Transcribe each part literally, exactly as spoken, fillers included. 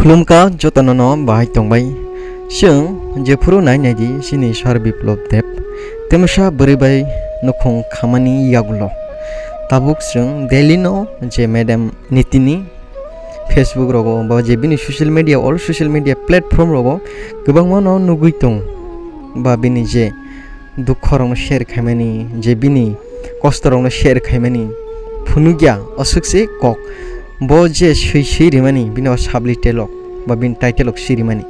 Khulumkha jotono no bahai tongbai. Chwng jephuru nai naidi chini Sir Biplop Deb. Temsa bwrwi bai nukhung khamani yagulo. Tabuk chwng daily no je Madam Nitini Facebook rogo ba je bini social media, all social media platform rogo kwbangma no nugwi tong. Ba bini je dukho rokno share khaimani, je bini kosto rokno share khaimani phunukya, aswk se kok. Bo je swi swi rimani, bini o subtitle rok ba bini title rok swi rimani,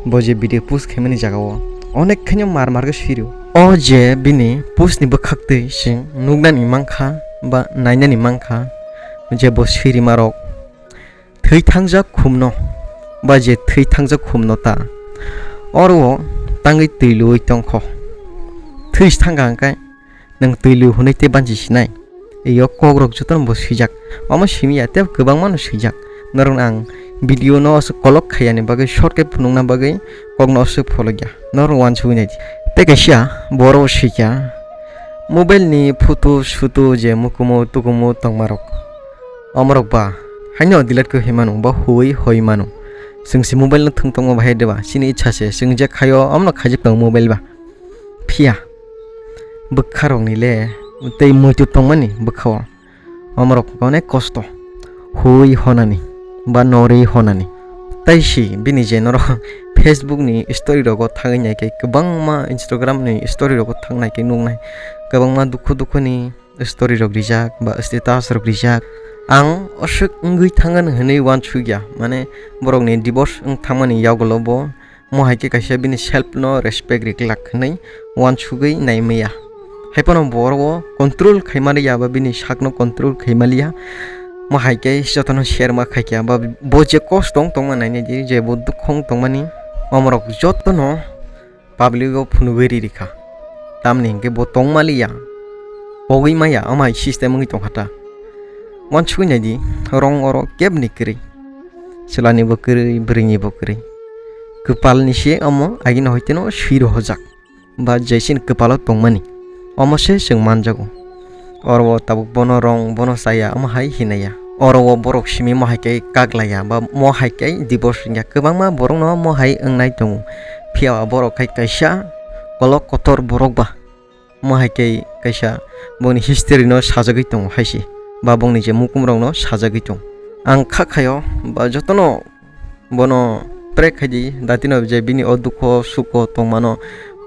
bo je video post khaimani jaga o onek khaino mar mar khe swi rio. O je bini post ni bwkhak twi chwng nuknani mankha ba nainani mankha, je bo swi rima rok thwi thangjak khumno, ba je thwi thangjak khumno ta oro o tangwi twi luwi tongkho. Thwi thangkha hwnkhe nwng twi lu hwnwi tei banchi sinai. Iyo kokrok jotono bo swijak. Omo simi ya, tei kwbangma no swijak. Norok ang video no aswk kolok khaiyani bagwi, short khe phunukna bagwi kokno aswk pholokya. Norok uansugwi naidi. Tei kaisa borok swikha, mobile ni photo suto je mukumu tukumu tongmarok, omorok ba haino delete khe hoi mano, ba hui hoi mano. Chwng se mobile no thwng tongma bahai de ba, chini ichha se, chwng je khaio, omono khaijak tongo mobile ba. Phiya bwkha rokni le tei muitu tongmani bwkha o, omorok onek kosto, hui honani ba norwi honani. Tai si bini je norok Facebook ni story rogo thangwi nai khe, kwbangma Instagram ni story rogo thang nai khe nuknai, kwbangma dukhu dukhu ni story rok rijak ba status rok rijak. Ang aswk wngwi thangani hwnwi uansukya, mane borokni divorce wng thangmani yagulo bo mo hai khe kaisa bini self no respect ri glak hwnwi uansugwi nai maya. Hai phano borok o control khai maliya ba bini sak no control khai maliya. Mo hai khe jotono share ma khai kha ba bo je kosto wng tongma nai nai di, je bo dukhu wng tongmani, omorok jotono public o phunugwi ri rikha. Tamni hinkhe bo tongmaliya, pogwi maya, amai system wngwi tongkha ta. Uansugwi naidi, rong oro kebni kwrwi. Chwlani bo kwrwi, bwrwini bo kwrwi. Kwpalni se omo agini hoiteno swi rohorjak. Ba jesini kwpalo tongmani, omo se chwng manjago. Oro o tabuk bono rong, bono chaya, omo hai hinaya. Oro o borok simi mo hai khe kaglaiya, ba mo hai khe divorce wngya. Kwbangma borokno mo hai wngnai tongo. Phiya o borok hai kaisa kolok kotor borok ba. Mo hai khe kaisa boni history no sajagwi tongo hai se. Ba bongni je mukum rokno sajagwi tongo. Ang kha khaio, ba jotono bono pray khaidi, datino je bini o dukho suko tongmano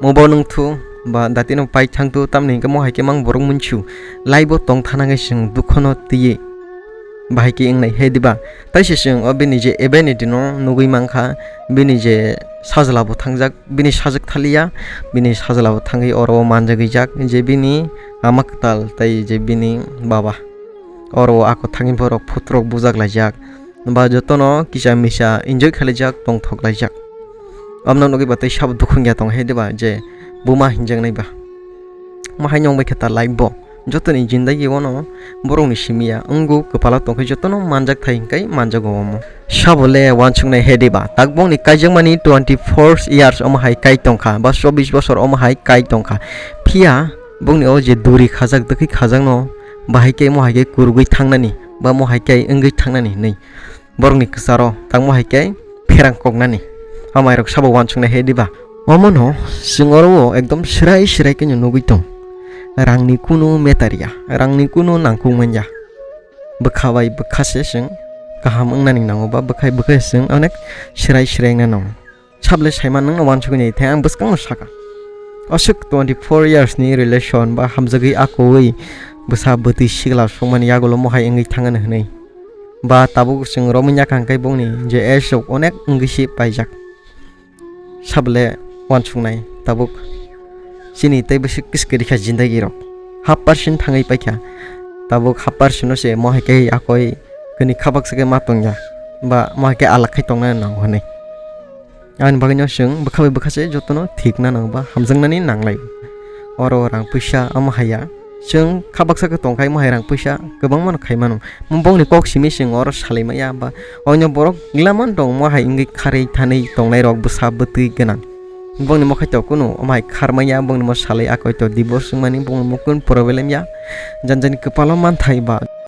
mo bo nungthu ba datino pai thangthu, tamni hinkhe mo hai khe mang borok munchu lai bo tong thana khe chwng dukhono twiwi bahai khe wngnai he diba? Tai se chwng o bini je ebe ni dino nugwi mankha, bini je sajla bo thangjak, bini sajwk thaliya, bini sajla bo thangwi oro o manjagwi jak je bini ama kwtal tai je bini baba. Oro o ako thangwi borok photo rok bujak laijak. Ba jotono kisa misa enjoy khlaijak, tongthok laijak. Amno nugwi ba tei sabo dukhu wngya tong he diba je buma hinjaknai ba. Mo hai nong bai khe ta life bo. Jotoni jindagi ono borokni simi ya wngwi kwpalo tong khe jotono manjak thai hinkai manjago omo. Sabo le uansuknai he diba, tak bongni kaijakmani twenty four years omo hai kai tongkha, ba chobbish bosor omo hai kai tongkha. Phiya bongni o je duri khajak, dwkhwi khajakno bahai khe mo hai khe kurugwi thangnani, ba mo hai khe wngwi thangnani hinwi. Borokni kwcharo tangmo hai khe pherang koknani. Amairok sabo uansuknai he diba? Omono chwng oro o ekdom swrai swrai khe nugwi tong. Rangni kunu matter ya, rangni kunu nangkuk manya. Bwkha bai bwkha se chwng kaham wngnani nango ba bwkhai bwkhai chwng onek swrai swrai wngna nango. Sable saima nwngno uansuknai thai ang bwskango saka. Aswk twenty four years ni relation ba hamjagwi akowi bwsa bwtwi sikla songmani yagulo mohai wngwi thangani hwnwi. Ba tabuk chwng romwi yakha hwnkhe bongni je age rok onek wngwi se paijak. Sable uansuknai tabuk chini tei bwswk kiske rikha jindagi rok. Half percent thangwi paikha. Tabuk half percent no se mohai khe akoi kwnwi khabaksa khe ma tongya. Ba mohai khe alak khai tongnani nango hwnwi. Ani bagwino chwng bwkha bai bwkha se jotono thikna nango ba hamjaknani nanglai. Oro rang puisa omo haiya. Chwng kha baksa khe tongkhai mohai rang puisa kwbangma no khai mano. Bongni kok simi chwng oro salai maya ba oino borok gila man tong mohai wngwi kharwi thanwi tongnai rok bwsa bwtwi gwnang. Bongni mokhai to kunu omo hai khar maya, bongni mo salai akoi to divorce wngmani bongni mo kunu problem ya. Jani jani kwpalo manthai ba.